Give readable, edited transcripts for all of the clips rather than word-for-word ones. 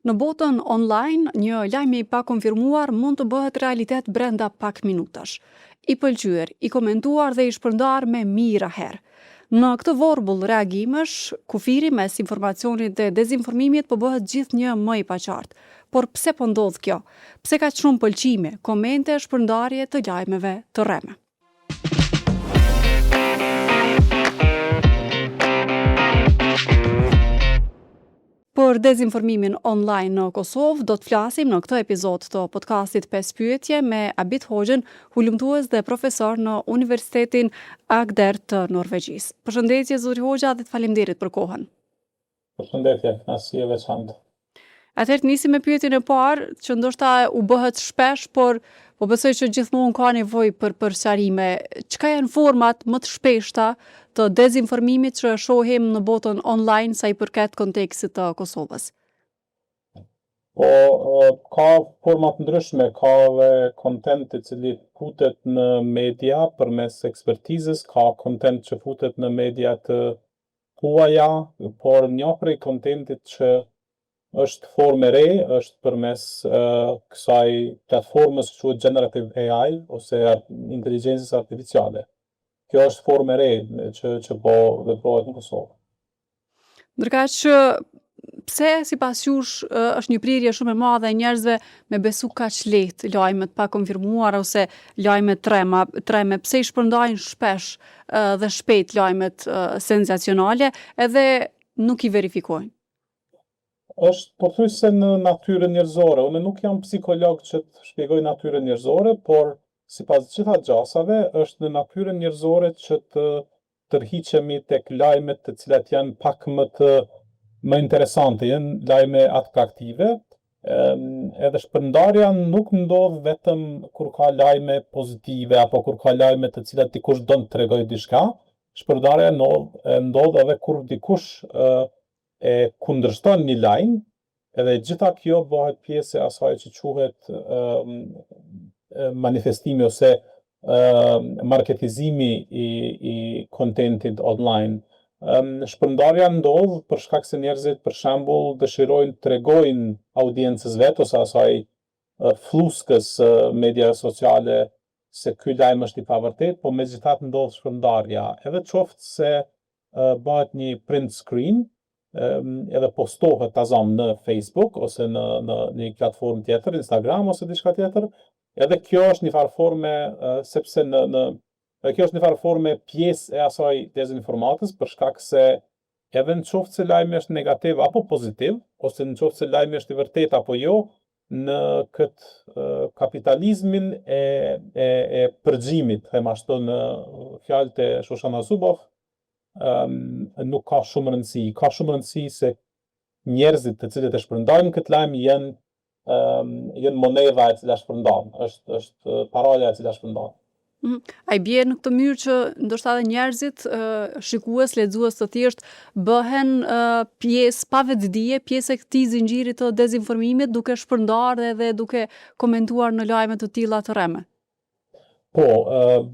Në botën online, një lajm i pakonfirmuar mund të bëhet realitet brenda pak minutash. I pëlqyer, i komentuar dhe i shpërndarë me mijëra herë. Në këtë vorbull reagimesh, kufiri mes informacionit dhe dezinformimit po bëhet gjithnjë më i paqartë. Por pse po ndodh kjo? Pse kaq shumë pëlqime, komente e shpërndarje të lajmeve të rreme? Për dezinformimin online në Kosovë do të flasim në këtë epizod të podcastit 5 pyetje me Abit Hoxhën, hulumtues dhe profesor në Universitetin Agder të Norvegjisë. Përshëndetje zotëri Hoxha dhe të faleminderit për kohën. Përshëndetje, kënaqësi e veçantë. Atëherë të nisim me pyetjen e parë, që ndoshta u bëhet shpesh, por po besoj që gjithmonë ka nevojë për për sqarime. Çka janë format më të shpeshta të dezinformimit që shohim në botën online sa i përket kontekstit të Kosovës? Po, ka forma të ndryshme, ka edhe content i cili futet në media përmes ekspertizës, ka content që futet në media të huaja, por një prej contentit që është formë e re, është përmes kësaj platformës që quhet Generative AI ose inteligjencës artificiale. Kjo është formë e re që që po veprohet në Kosovë. Ndërkaq pse sipas jush është një prirje shumë e madhe e njerëzve me besu kaq lehtë lajme të pakonfirmuara ose lajme të rrema, të rreme, pse i shpërndajnë shpesh dhe shpejt lajmet senzacionale edhe nuk i verifikojnë? Është pothuajse në natyrën njerëzore. Unë nuk jam psikolog që të shpjegoj natyrën njerëzore, por sipas gjitha gjasave është në natyrën njerëzore që të tërhiqemi tek lajmet të cilat janë pak më të më interesante, janë lajme atraktive. Edhe shpërndarja nuk ndodh vetëm kur ka lajme pozitive apo kur ka lajme të cilat dikush don të tregojë diçka, shpërndarja ndodh ndodh edhe kur dikush e kundërshton një lajm, edhe e gjitha kjo bëhet pjesë e asaj që quhet manifestimi ose marketizimi i i contentit online. Shpërndarja ndodh për shkak se njerëzit për shembull dëshirojnë të tregojnë audiencës vet ose asaj flluskës së mediave sociale se ky lajm është i pavërtetë, po megjithatë ndodh shpërndarja, edhe qoftë se bëhet një print screen edhe postohet ta zëmë në Facebook ose në në një platformë tjetër, Instagram ose diçka tjetër, edhe kjo është një farë forme sepse në në edhe kjo është një farë forme pjesë e asaj dezinformatës për shkak se edhe në qoftë se lajmi është negativ apo pozitiv, ose në qoftë se lajmi është i vërtetë apo jo, në këtë kapitalizmin e, e, e përgjimit, them ashtu në fjalët e Shoshana Zuboff, um, nuk ka shumë rëndësi. Ka shumë rëndësi se njerëzit të cilët e shpërndajnë këtë lajm janë um, janë monedha e cila shpërndan, është është paraja e cila shpërndan. Mhm. A i bie në këtë mënyrë që ndoshta edhe njerëzit, shikues, lexues të thjeshtë bëhen pjesë pa vetëdije, pjesë e këtij zinxhiri të dezinformimit duke shpërndarë edhe duke komentuar në lajme të tilla të rreme? Po,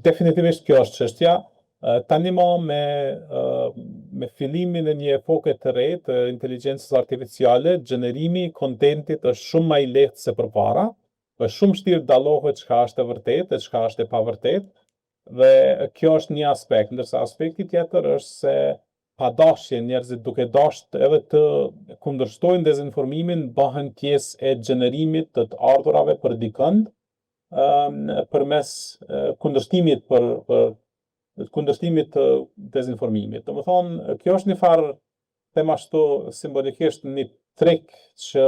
definitivisht kjo është çështja. Tani ma me me fillimin e një epoke të re të inteligjencës artificiale, gjenerimi i kontentit është shumë ma i lehtë se përpara. Është shumë vështirë të dallohet çka është e vërtetë e çka është e pavërtetë dhe kjo është një aspekt, ndërsa aspekti tjetër është se pa dashje njerëzit duke dashtë edhe të kundërshtojnë dezinformimin bëhen pjesë e gjenerimit të të ardhurave për dikënd përmes kundërshtimit për për kundërshtimit të dezinformimit. Domethënë, kjo është një farë, them ashtu simbolikisht një trik që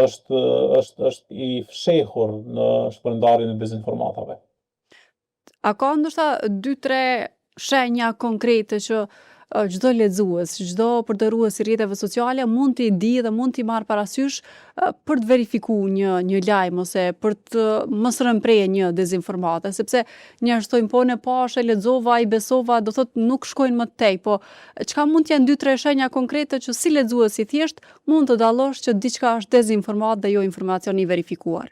është është është i fshehur në shpërndarjen e dezinformatave. A ka ndoshta 2-3 shenja konkrete që çdo lexues, çdo përdorues i rrjeteve sociale mund t'i di dhe mund t'i marrë parasysh për të verifiku një një lajm ose për të mos rënë pre e një dezinformate, sepse njerëz thonë po unë pashë, lexova, i besova, do thotë nuk shkojnë më tej, po çka mund të jenë 2-3 shenja konkrete që si lexues i thjeshtë mund të dallosh që diçka është dezinformatë dhe jo informacion i verifikuar.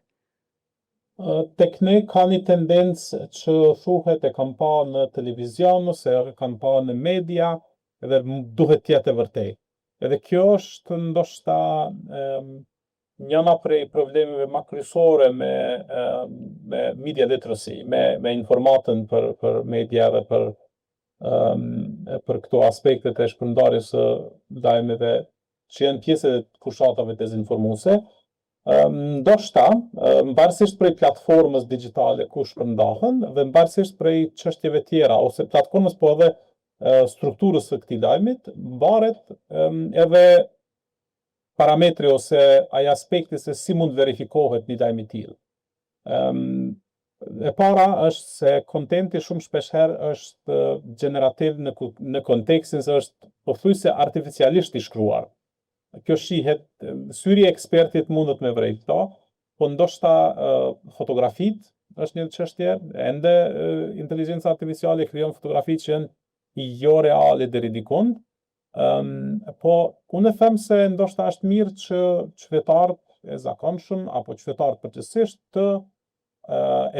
Tek ne ka një tendencë që thuhet e kam pa në televizion ose e kam pa në media edhe duhet të jetë e vërtetë. Edhe kjo është ndoshta. Njëna prej problemeve ma kryesore me me media literacy, me me informatën për për media dhe për um, për këto aspektet e shpërndarjes së lajmeve që janë pjesë e fushatave dezinformuese, ndoshta, mbarësisht prej platformës digjitale ku shpërndahen dhe mbarësisht prej çështjeve tjera ose platformës po edhe strukturës së këtij lajmit, mbaret edhe parametri ose ai aspekti se si mund të verifikohet një lajm i tillë. E para është se kontenti shumë shpeshherë është gjenerativ në në kontekstin se është pothuajse artificialisht i shkruar. Kjo shihet, syri i ekspertit mundet me vrejt këto, po ndoshta fotografitë është një çështje, ende inteligjenca artificiale krijon fotografi që janë jo reale deri dikund, Um, po unë e them se ndoshta është mirë që qytetarët e zakonshëm apo qytetarët përgjithsisht të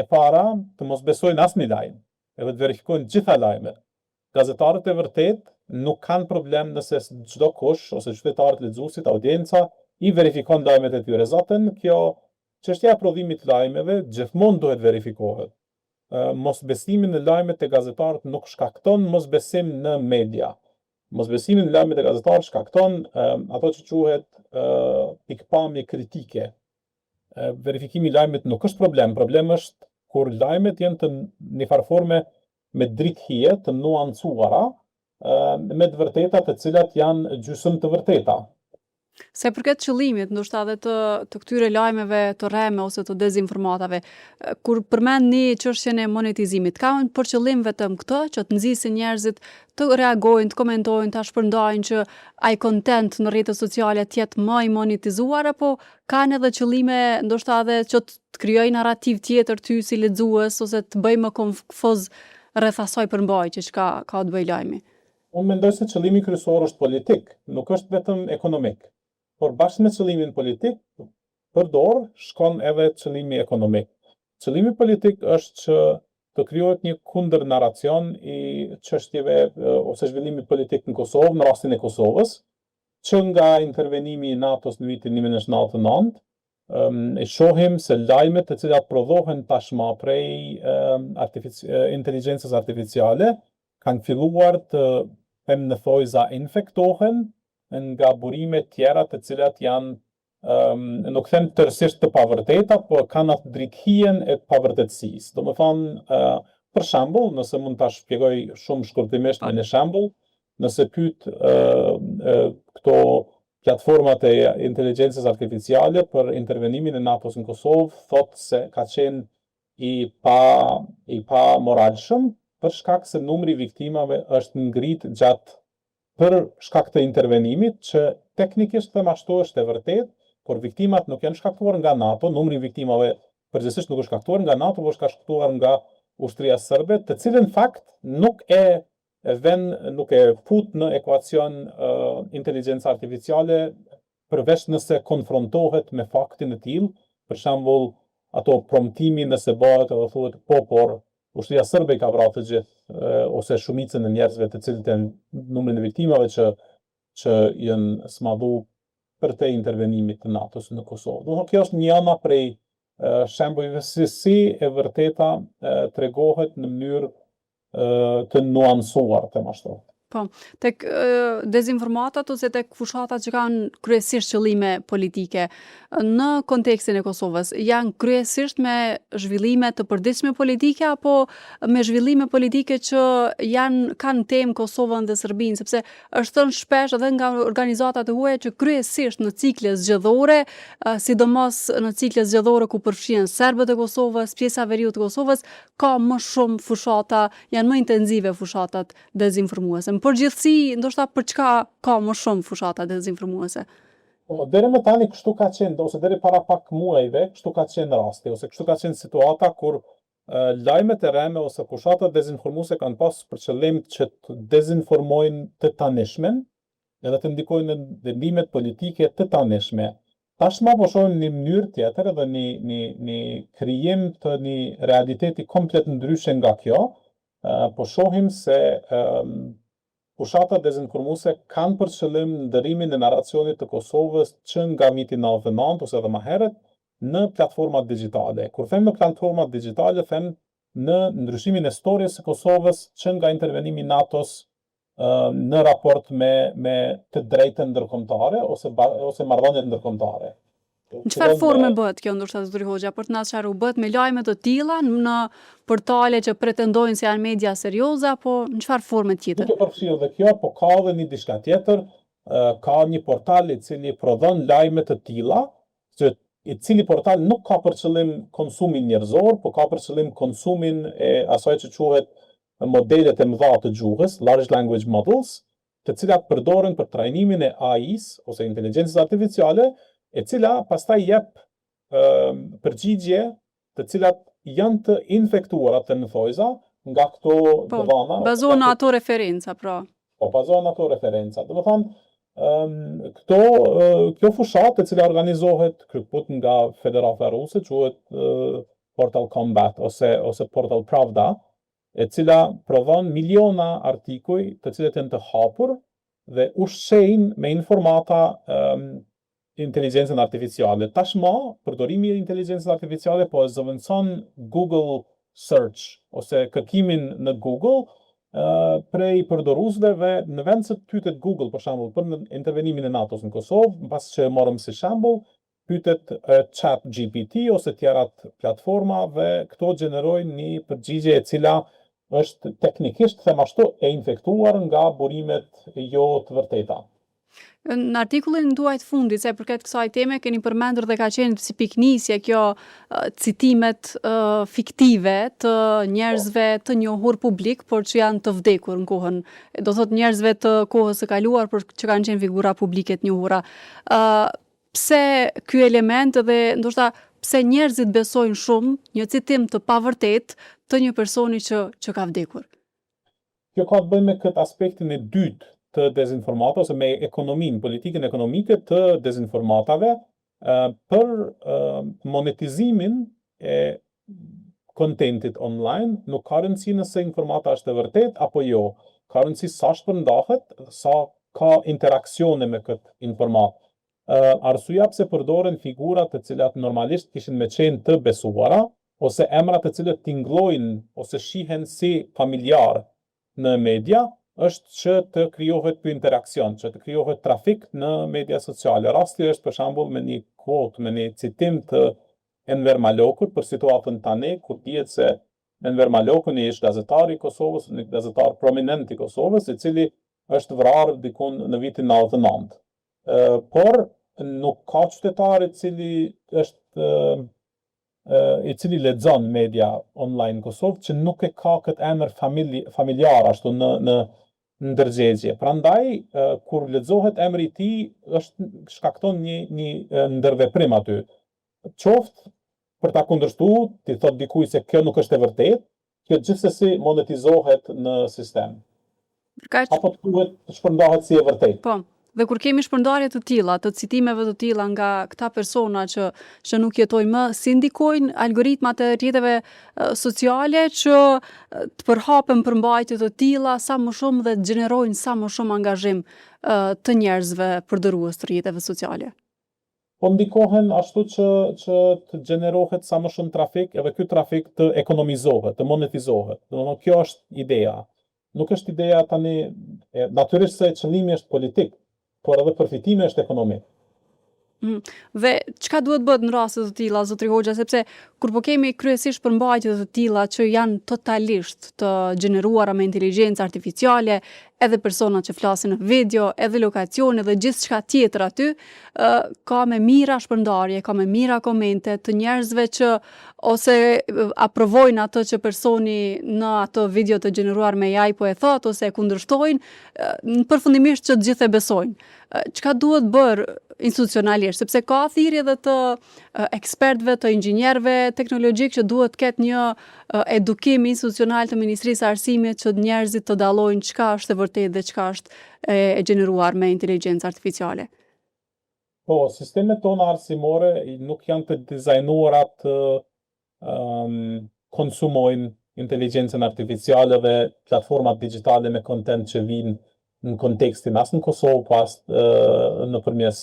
e para të mos besojnë asnjë lajm, edhe të verifikojnë gjitha lajmet. Gazetarët e vërtetë nuk kanë problem nëse çdokush ose qytetarët, lexuesit, audienca i verifikon lajmet e tyre. Zaten kjo çështja e prodhimit të lajmeve gjithmonë duhet verifikohet. Mosbesimi në lajmet e gazetarët nuk shkakton mosbesim në media. Mosbesimi në lajmet e gazetarët shkakton ato që quhet pikëpamje kritike. Verifikimi i lajmit nuk është problem, problem është kur lajmet janë të një farë forme me dritë të nuancuara, me të vërteta të cilat janë gjysmë të vërteta. Sa i përket qëllimit, ndoshta edhe të të këtyre lajmeve të rreme ose të dezinformatave, kur përmendni çështjen e monetizimit, kanë për qëllim vetëm këtë, që të nxisin njerëzit të reagojnë, të komentojnë, ta shpërndajnë që ai content në rrjetet sociale të jetë më i monetizuar apo kanë edhe qëllime ndoshta edhe që të krijojë narrativë tjetër ty si lexues ose të bëjë më konfuz rreth asaj përmbajtje që ka ka të bëjë lajmi. Unë mendoj se qëllimi kryesor është politik, nuk është vetëm ekonomik. Por bashkë me qëllimin politik, për dorë shkon edhe qëllimi ekonomik. Qëllimi politik është që të krijohet një kundër-narracion i çështjeve ose zhvillimit politik në Kosovë, në rastin e Kosovës, që nga intervenimi i NATO-s në vitin 1999, e shohim se lajmet të cilat prodhohen tashmë prej artifici inteligjencës artificiale kanë filluar të them në thojza infektohen nga burime tjera të cilat janë um, nuk them tërësisht të pavërteta, po kanë atë dritëhijen e pavërtetësisë. Domethënë, uh, për shembull, nëse mund ta shpjegoj shumë shkurtimisht me një shembull, nëse pyet uh, uh, këto platformat e inteligjencës artificiale për intervenimin e NATO-s në Kosovë, thotë se ka qenë i pa i pamoralshëm për shkak se numri i viktimave është ngrit gjatë për shkak të intervenimit që teknikisht them ashtu është e vërtetë, por viktimat nuk janë shkaktuar nga NATO, numri i viktimave përgjithsisht nuk është shkaktuar nga NATO, por është shkaktuar nga ushtria serbe, të cilën fakt nuk e ven nuk e fut në ekuacion uh, inteligjenca artificiale përveç nëse konfrontohet me faktin e tillë, për shembull ato promtimi nëse bëhet edhe thuhet po por ushtria serbe i ka vrarë të gjithë ose shumicën e njerëzve të cilët janë numrin e viktimave që që janë zmadhu përtej intervenimit të NATO-s në Kosovë. Do të kjo është njëna prej shembujve se si e vërteta tregohet në mënyrë të nuancuar, them ashtu. Po, tek dezinformatat ose tek fushatat që kanë kryesisht qëllime politike në kontekstin e Kosovës, janë kryesisht me zhvillime të përditshme politike apo me zhvillime politike që janë kanë temë Kosovën dhe Serbinë, sepse është thënë shpesh edhe nga organizatat e huaja që kryesisht në cikle zgjedhore, sidomos në cikle zgjedhore ku përfshihen serbët e Kosovës, pjesa e veriut të Kosovës, ka më shumë fushata, janë më intenzive fushatat dezinformuese. Në përgjithësi, ndoshta për çka ka më shumë fushata dezinformuese? Po, deri më tani kështu ka qenë, ose deri para pak muajve, kështu ka qenë rasti, ose kështu ka qenë situata kur lajmet e rreme ose fushatat dezinformuese kanë pas për qëllim që të dezinformojnë të tanishmen, edhe të ndikojnë në vendimet politike të tanishme. Tashmë po shohim një mënyrë tjetër edhe një një një krijim të një realiteti komplet ndryshe nga kjo. Po shohim se. Fushatat dezinformuese kanë për qëllim ndërrimin e narracionit të Kosovës që nga viti 99 ose edhe më herët në platformat digjitale. Kur them në platformat digjitale, them në ndryshimin e storjes së Kosovës që nga intervenimi i NATO-s në raport me me të drejtën ndërkombëtare ose ose marrëdhëniet ndërkombëtare. Në çfarë forme bëhet kjo ndoshta zotëri Hoxha, për të na sqaruar, bëhet me lajme të tilla në portale që pretendojnë se janë media serioze apo në çfarë forme tjetër? Duke përfshirë dhe kjo, po ka edhe një diçka tjetër, ka një portal i cili prodhon lajme të tilla, që i cili portal nuk ka për qëllim konsumin njerëzor, po ka për qëllim konsumin e asaj që quhet modelet e mëdha të gjuhës, large language models, të cilat përdoren për trajnimin e AI-s ose inteligjencës artificiale, e cila pastaj jep përgjigje të cilat janë të infektuara të në thojza nga këto po, dhëna. Bazohen në ato referenca, pra. Po, bazohen në ato referenca. Domethënë, këto, kjo fushatë e cila organizohet kryekëput nga Federata Ruse, quhet Portal Combat ose, ose Portal Pravda, e cila prodhon miliona artikuj të cilët janë të hapur dhe ushqejnë me informata um, inteligjencën artificiale. Tashmë, përdorimi i inteligjencës artificiale po e zëvendëson Google Search ose kërkimin në Google uh, prej përdoruesve dhe në vend se të pyetet Google për shembull për intervenimin e NATO-s në Kosovë, mbas që e morëm si shembull, pyetet Chat GPT ose tjerat platforma dhe këto gjenerojnë një përgjigje e cila është teknikisht, them ashtu, e infektuar nga burimet jo të vërteta. Në artikullin tuaj të fundit, sa i përket kësaj teme, keni përmendur dhe ka qenë si pikënisje kjo citimet fiktive të njerëzve të njohur publik, por që janë të vdekur në kohën, do thotë njerëzve të kohës së kaluar, por që kanë qenë figura publike të njohura. Pse ky element dhe ndoshta pse njerëzit besojnë shumë një citim të pavërtetë të një personi që që ka vdekur? Kjo ka të bëjë me këtë aspektin e dytë të dezinformatave ose me ekonominë, politikën ekonomike të dezinformatave për monetizimin e kontentit online, nuk ka rëndësi nëse informata është e vërtetë apo jo. Ka rëndësi sa shpërndahet, sa ka interaksione me këtë informatë. Arsyeja pse përdoren figura të cilat normalisht kishin me qenë të besuara, ose emra të cilët tingëllojnë ose shihen si familjar në media, është që të krijohet ky interaksion, që të krijohet trafik në media sociale. Rasti është për shembull me një quote, me një citim të Enver Malokut për situatën tani, kur dihet se Enver Maloku, një ish gazetar i Kosovës, një gazetar prominent i Kosovës, i cili është vrarë dikun në vitin 99. Por nuk ka qytetar i cili është i cili lexon media online në Kosovë që nuk e ka këtë emër familj, familjar ashtu në në ndërgjegje. Prandaj kur lexohet emri i tij është shkakton një një ndërveprim aty. Qoftë për ta kundërshtu, t'i thot dikujt se kjo nuk është e vërtetë, kjo gjithsesi monetizohet në sistem. Kaq... Apo të thuhet të shpërndahet si e vërtetë. Po. Dhe kur kemi shpërndarje të tilla, të citimeve të tilla nga këta persona që që nuk jetojnë më, si ndikojnë algoritmat e rrjeteve sociale që të përhapen përmbajtje të tilla sa më shumë dhe të gjenerojnë sa më shumë angazhim të njerëzve përdorues të rrjeteve sociale? Po ndikohen ashtu që që të gjenerohet sa më shumë trafik edhe ky trafik të ekonomizohet, të monetizohet. Domethënë kjo është ideja. Nuk është ideja tani, e, natyrisht se qëllimi është politik, por edhe përfitimi është ekonomik. Mm. Dhe çka duhet bëhet në raste të tilla, zotri Hoxha, sepse kur po kemi kryesisht përmbajtje të tilla që janë totalisht të gjeneruara me inteligjencë artificiale, edhe persona që flasin në video, edhe lokacione dhe gjithçka tjetër aty, ë ka me mijëra shpërndarje, ka me mijëra komente të njerëzve që ose aprovojnë atë që personi në atë video të gjeneruar me AI po e thotë ose e kundërshtojnë, në përfundimisht që të gjithë e besojnë. Çka duhet bërë institucionalisht, sepse ka thirrje edhe të ekspertëve, të inxhinierëve teknologjik që duhet të ketë një edukim institucional të Ministrisë së Arsimit që njerëzit të dallojnë çka është e vërtetë dhe çka është e gjeneruar me inteligjencë artificiale. Po, sistemet tona arsimore nuk janë të dizajnuara të um, konsumojnë inteligjencën artificiale dhe platformat digjitale me kontent që vijnë në kontekstin as në Kosovë, po as nëpërmjes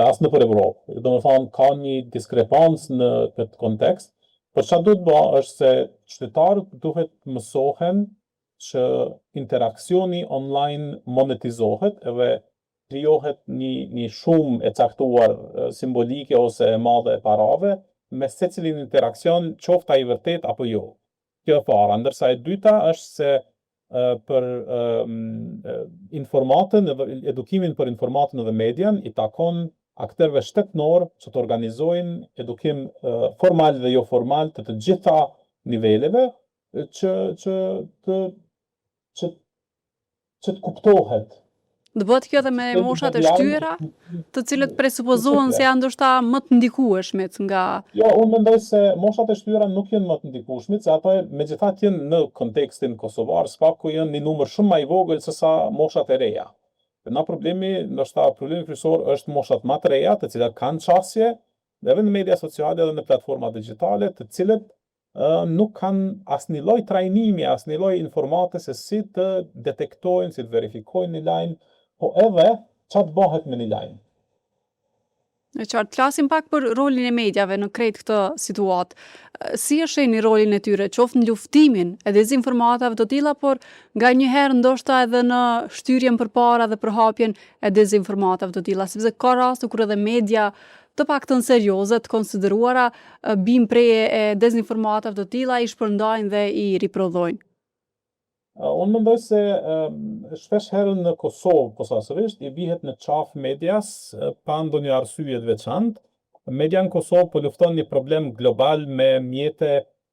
as nëpër Evropë. Domethanë, ka një diskrepancë në këtë kontekst, por çka duhet ba është se qytetarët duhet të mësohen që interaksioni online monetizohet edhe krijohet një një shumë e caktuar simbolike ose e madhe e parave me secilin interaksion, qoftë ai i vërtetë apo jo. Kjo e para, ndërsa e dyta është se për informatën edhe edukimin për informatën edhe median i takon akterëve shtetënorë që të organizojnë edukim formal dhe jo formal të të gjitha niveleve që që të që që të kuptohet. Të bëhet kjo edhe me moshat e shtyra, të cilët presupozohen se janë ndoshta më të ndikueshmit nga Jo, unë mendoj se moshat e shtyra nuk janë më të ndikueshmit, se ato megjithatë janë në kontekstin kosovar, së paku janë një numër shumë më i vogël se sa moshat e reja. Na problemi, ndoshta problemi kryesor është moshat më të reja, të cilat kanë qasje edhe në media sociale edhe në platforma digjitale, të cilët nuk kanë asnjë lloj trajnimi, asnjë lloj informate se si të detektojnë, si të verifikojnë një lajm, po edhe ça të bëhet me një lajm. E qartë, flasim pak për rolin e mediave në krejt këtë situatë. Si e shihni rolin e tyre, qoftë në luftimin e dezinformatave të tilla, por nganjëherë ndoshta edhe në shtyrjen përpara dhe përhapjen e dezinformatave të tilla, sepse ka raste kur edhe media të paktën serioze, të konsideruara, bien pre e dezinformatave të tilla, i shpërndajnë dhe i riprodhojnë. Unë mendoj se shpesh herë në Kosovë posaçërisht i bihet në qafë medias pa ndonjë arsye të veçantë. Media në Kosovë po lufton një problem global me mjete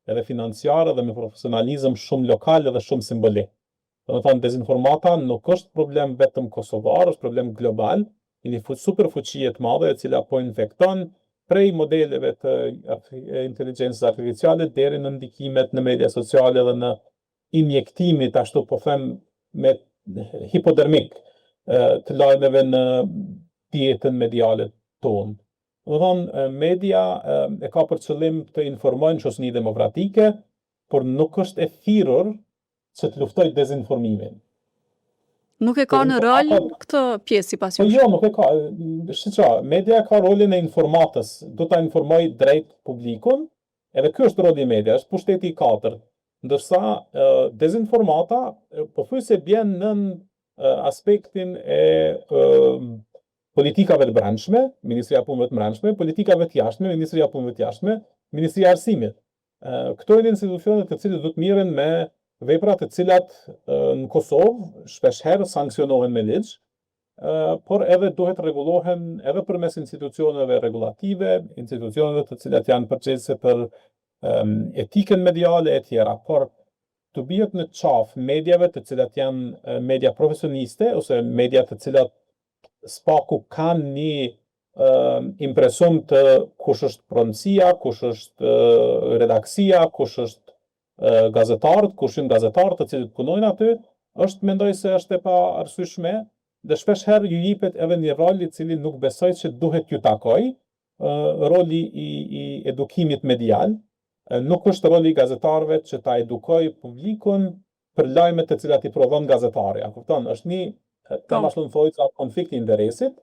edhe financiare dhe me profesionalizëm shumë lokal edhe shumë simbolik. Domethënë dezinformata nuk është problem vetëm kosovar, është problem global, i një superfuqie të madhe e cila po infekton prej modeleve të inteligjencës artificiale deri në ndikimet në media sociale dhe në injektimit, ashtu po them, me hipodermik të lajmeve në dietën mediale tonë. Domethënë, media e ka për qëllim të informojë në shoqëni demokratike, por nuk është e thirrur që të luftojë dezinformimin. Nuk e ka në rol këtë pjesë sipas jush? Po jo, nuk e ka. Shiqo, media ka rolin e informatës, do ta informojë drejt publikun, edhe ky është roli i medias, është pushteti i katërt. Ndërsa dezinformata pothuajse bjen nën aspektin e politikave të brendshme, Ministria e Punëve të Brendshme, politikave të jashtme, Ministria e Punëve të Jashtme, Ministria e Arsimit. Këto janë institucione të cilët do të mirren me vepra të cilat në Kosovë shpesh herë sanksionohen me ligj, por edhe duhet rregullohen edhe përmes institucioneve rregullative, institucioneve të cilat janë përgjegjëse për etikën mediale e tjera, por të bihet në qafë mediave të cilat janë media profesioniste ose media të cilat s'paku kanë një impresim të kush është pronësia, kush është redaksia, kush është gazetarët, kush janë gazetarët të cilët punojnë aty, është mendoj se është e paarsyeshme dhe shpesh herë ju jipet edhe një rol i cili nuk besoj që duhet t'ju takojë, roli i, i edukimit medial, nuk është roli i gazetarëve që ta edukojë publikun për lajmet të cilat i prodhon gazetari. A kupton? Është një ta po. ashtu në konflikt i interesit.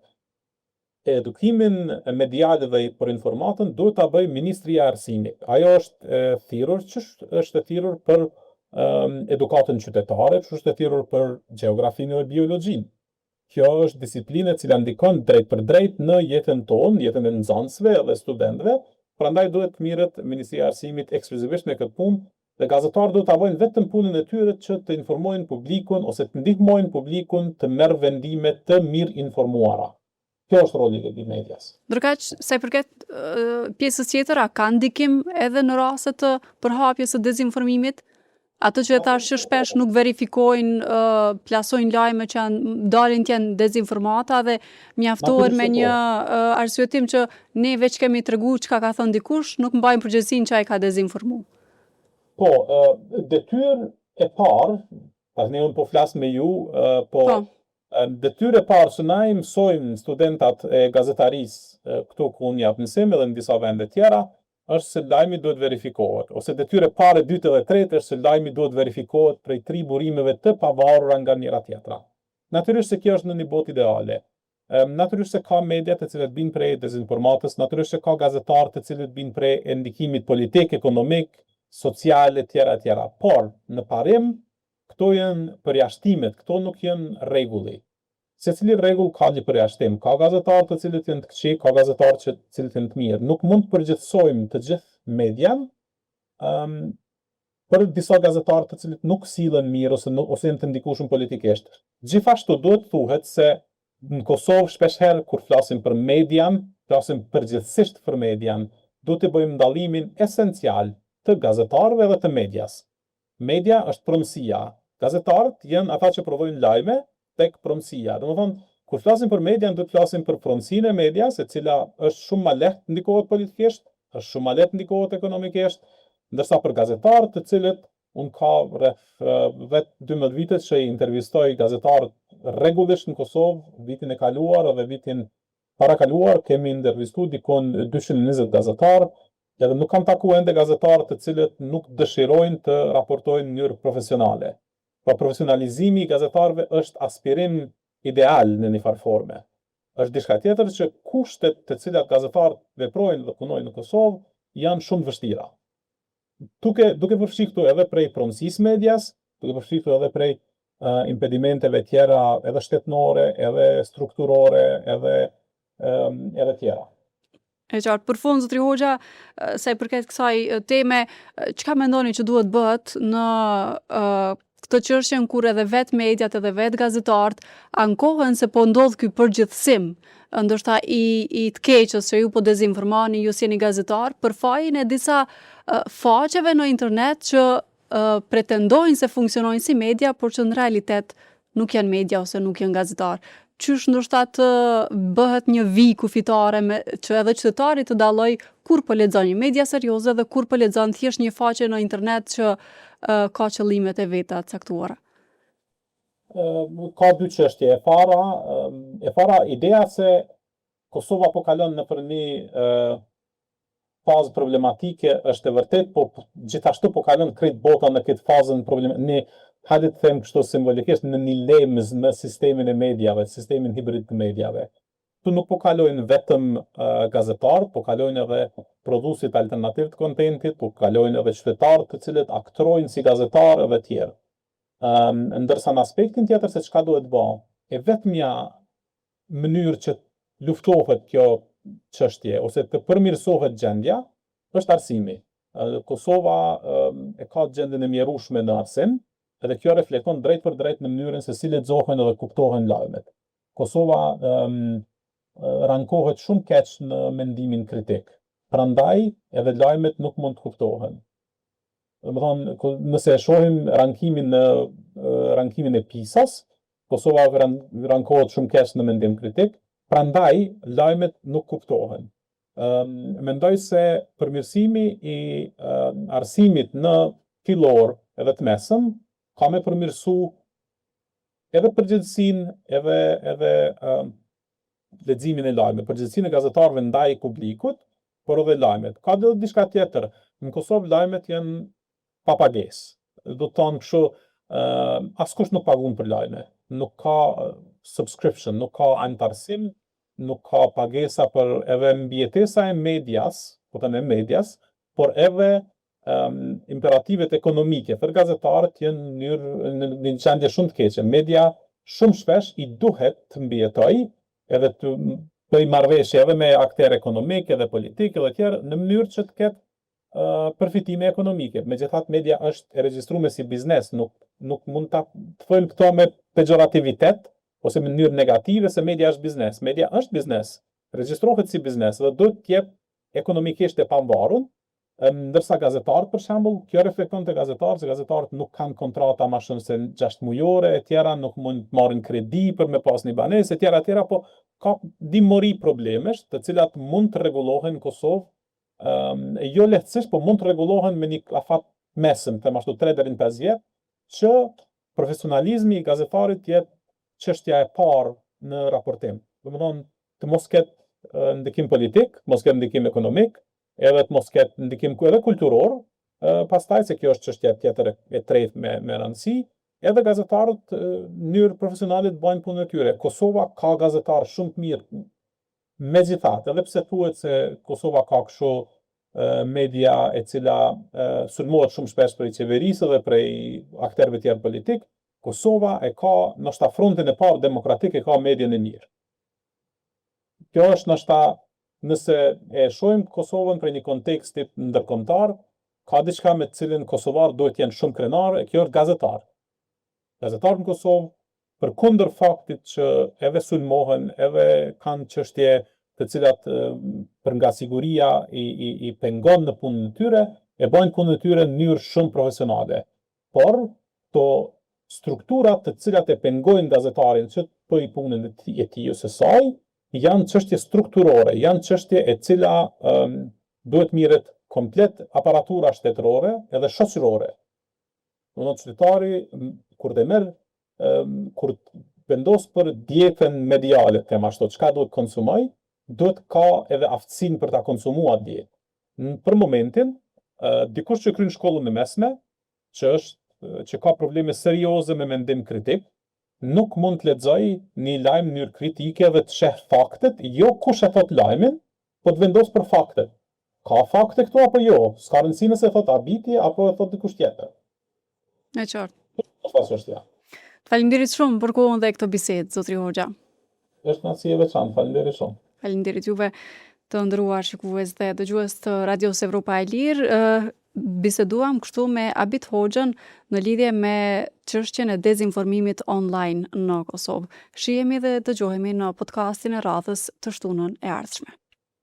Edukimin medial dhe për informatën duhet ta bëjë Ministria e Arsimit. Ajo është e thirrur, që është e thirrur për um, edukatën qytetare, që është e thirrur për gjeografinë dhe biologjinë. Kjo është disiplinë e cila ndikon drejtpërdrejt në jetën tonë, jetën e nxënësve dhe studentëve, prandaj duhet të mirret Ministria e Arsimit ekskluzivisht me këtë punë dhe gazetarët duhet ta bëjnë vetëm punën e tyre që të informojnë publikun ose të ndihmojnë publikun të merr vendime të mirinformuara. Kjo është roli i medias. Ndërkaq, sa i përket pjesës tjetër, a ka ndikim edhe në raste të përhapjes së dezinformimit? Atë që e thashë që shpesh nuk verifikojnë, plasojnë lajme që janë, dalin të jenë dezinformata dhe mjaftohen me një po. arsyetim që ne veç kemi tregu çka ka thënë dikush, nuk mbajmë përgjegjësinë që ai ka dezinformu. Po, detyrë e parë, tani unë po flas me ju, po, po. Detyrë e parë që na i mësojmë studentat e gazetarisë këtu ku unë jap mësim edhe në disa vende tjera, është se lajmi duhet verifikohet, ose detyrë e parë, e dytë dhe e tretë është se lajmi duhet verifikohet prej tri burimeve të pavarura nga njëra tjetra. Natyrisht se kjo është në një botë ideale. Natyrisht se ka media të cilat bin pre e dezinformatës, natyrisht se ka gazetarë të cilët bin pre e ndikimit politik, ekonomik, social e tjera e tjera. Por, në parim, këto janë përjashtimet, këto nuk janë rregulli. Secili rregull ka një përjashtim. Ka gazetarë të cilët janë të këqij, ka gazetarë që të cilët janë të mirë. Nuk mund të përgjithësojmë të gjithë median um, për disa gazetarë të cilët nuk sillen mirë ose nuk ose janë të ndikueshëm politikisht. Gjithashtu duhet të thuhet se në Kosovë shpeshherë kur flasim për median, flasim përgjithësisht për median, duhet të bëjmë dallimin esencial të gazetarëve dhe të medias. Media është pronësia. Gazetarët janë ata që prodhojnë lajme tek pronësia. Domethënë, kur flasim për median, duhet të flasim për pronësinë e medias, e cila është shumë ma lehtë ndikohet politikisht, është shumë ma lehtë ndikohet ekonomikisht, ndërsa për gazetarët të cilët unë ka rreth 10-12 vite që i intervistoj gazetarët rregullisht në Kosovë, vitin e kaluar dhe vitin parakaluar kemi intervistu dikun 220 gazetarë, Edhe nuk kam taku ende gazetarë të cilët nuk dëshirojnë të raportojnë në mënyrë profesionale. Pra profesionalizimi i gazetarëve është aspirim ideal në një farë forme. Është diçka tjetër që kushtet të cilat gazetarët veprojnë dhe punojnë në Kosovë janë shumë të vështira. Duke duke përfshi këtu edhe prej pronësisë medias, duke përfshi këtu edhe prej uh, impedimenteve tjera edhe shtetnore, edhe strukturore, edhe um, edhe tjera. E qartë. Për fund, zotri Hoxha, sa i përket kësaj teme, çka mendoni që duhet bëhet në uh, këtë çështjen kur edhe vetë mediat edhe vetë gazetarët ankohen se po ndodh ky përgjithësim, ndoshta i i të keqës që ju po dezinformoni, ju s'jeni gazetar, për fajin e disa uh, faqeve në internet që uh, pretendojnë se funksionojnë si media, por që në realitet nuk janë media ose nuk janë gazetarë. Qysh ndoshta të bëhet një vijë kufitare me që edhe qytetari të dallojë kur po lexon një media serioze dhe kur po lexon thjesht një faqe në internet që uh, ka qëllimet e veta të caktuara. Ka dy çështje. E para, e para ideja se Kosova po kalon nëpër një fazë problematike është e vërtetë, po gjithashtu po kalon krejt bota në këtë fazën problem një hajde të them kështu simbolikisht në një lemz në sistemin e mediave, sistemin hibrid të mediave. Këtu nuk po kalojnë vetëm uh, gazetarët, po kalojnë edhe prodhuesit alternativ të kontentit, po kalojnë edhe qytetarët të cilët aktrojnë si gazetarë edhe tjerë. Um, ndërsa në aspektin tjetër se çka duhet bë, e vetmja mënyrë që të luftohet kjo çështje ose të përmirësohet gjendja është arsimi. Kosova e ka gjendjen e mjerueshme në arsim, edhe kjo reflekton drejtpërdrejt në mënyrën se si lexohen edhe kuptohen lajmet. Kosova um, rankohet shumë keq në mendimin kritik. Prandaj edhe lajmet nuk mund të kuptohen. Domethënë, nëse e shohim rankimin në rankimin e PISA-s, Kosova rankohet shumë keq në mendim kritik, prandaj lajmet nuk kuptohen. Mendoj se përmirësimi i arsimit në fillor edhe të mesëm ka me përmirësu edhe përgjegjësinë edhe edhe leximin e lajmeve, përgjegjësinë e gazetarëve ndaj publikut, por edhe lajmet. Ka edhe diçka tjetër, në Kosovë lajmet janë pa pagesë. Do të thonë kështu, uh, askush nuk pagun për lajme. Nuk ka subscription, nuk ka anëtarësim, nuk ka pagesa për edhe mbijetesa e medias, po them e medias, por edhe um, imperativet ekonomike për gazetarët janë në në një gjendje shumë të keqe. Media shumë shpesh i duhet të mbijetojë edhe të bëjë marrëveshje edhe me akterë ekonomik edhe politik edhe tjerë në mënyrë që të ketë uh, përfitime ekonomike. Megjithatë media është e regjistruar si biznes, nuk nuk mund ta të thojmë këto me pejorativitet ose në mënyrë negative se media është biznes. Media është biznes, regjistrohet si biznes dhe duhet të jetë ekonomikisht e pavarur, Ndërsa gazetarët për shembull, kjo reflekton te gazetarët se gazetarët nuk kanë kontrata ma shumë se 6 mujore e tjera, nuk mund të marrin kredi për me pas një banesë e tjera e tjera, po ka një mori problemesh të cilat mund të rregullohen në Kosovë, um, jo lehtësisht, po mund të rregullohen me një afat mesëm, them ashtu 3 deri në 5 vjet, që profesionalizmi i gazetarit të jetë çështja e parë në raportim. Domethënë, të mos ketë ndikim politik, mos ketë ndikim ekonomik, edhe të mos ketë ndikim edhe kulturor, pastaj se kjo është çështja tjetër e tretë me me rëndësi, Edhe gazetarët në mënyrë profesionale të bëjnë punën e tyre. Kosova ka gazetarë shumë të mirë. Megjithatë, edhe pse thuhet se Kosova ka kështu media e cila sulmohet shumë shpesh prej qeverisë dhe prej akterëve tjerë politik, Kosova e ka ndoshta frontin e parë demokratik e ka median e mirë. Kjo është ndoshta nëse e shohim Kosovën prej një konteksti ndërkombëtar, ka diçka me të cilin kosovarët duhet të jenë shumë krenarë, e kjo është gazetarët. Gazetarët në Kosovë, përkundër faktit që edhe sulmohen, edhe kanë çështje të cilat për nga siguria i, i, i pengon në punën e tyre, e bëjnë punën e tyre në mënyrë shumë profesionale. Por, këto strukturat të cilat e pengojnë gazetarin që të bëjë punën e tij, e tij ose saj, janë çështje strukturore, janë çështje e cila um, duhet mirret komplet aparatura shtetërore edhe shoqërore. Do të qytetari kur të merr kur vendos për dietën mediale, të them ashtu, çka duhet konsumoj, duhet ka edhe aftësinë për ta konsumuar atë dietë. Për momentin, dikush që kryen shkollën e mesme, që është që ka probleme serioze me mendim kritik, nuk mund të lexoj një lajm në mënyrë kritike dhe të sheh faktet, jo kush e thot lajmin, po të vendos për faktet. Ka fakte këtu apo jo? S'ka rëndësi nëse e thot Abiti apo e thot dikush tjetër. E qartë. Është çështja. Faleminderit shumë për kohën dhe këtë bisedë, zotri Hoxha. Është kënaqësi e veçantë, faleminderit shumë. Faleminderit juve të nderuar shikues dhe dëgjues të Radios Evropa e Lirë. Biseduam kështu me Abit Hoxhën në lidhje me çështjen e dezinformimit online në Kosovë. Shihemi dhe dëgjohemi në podcastin e radhës të shtunën e ardhshme.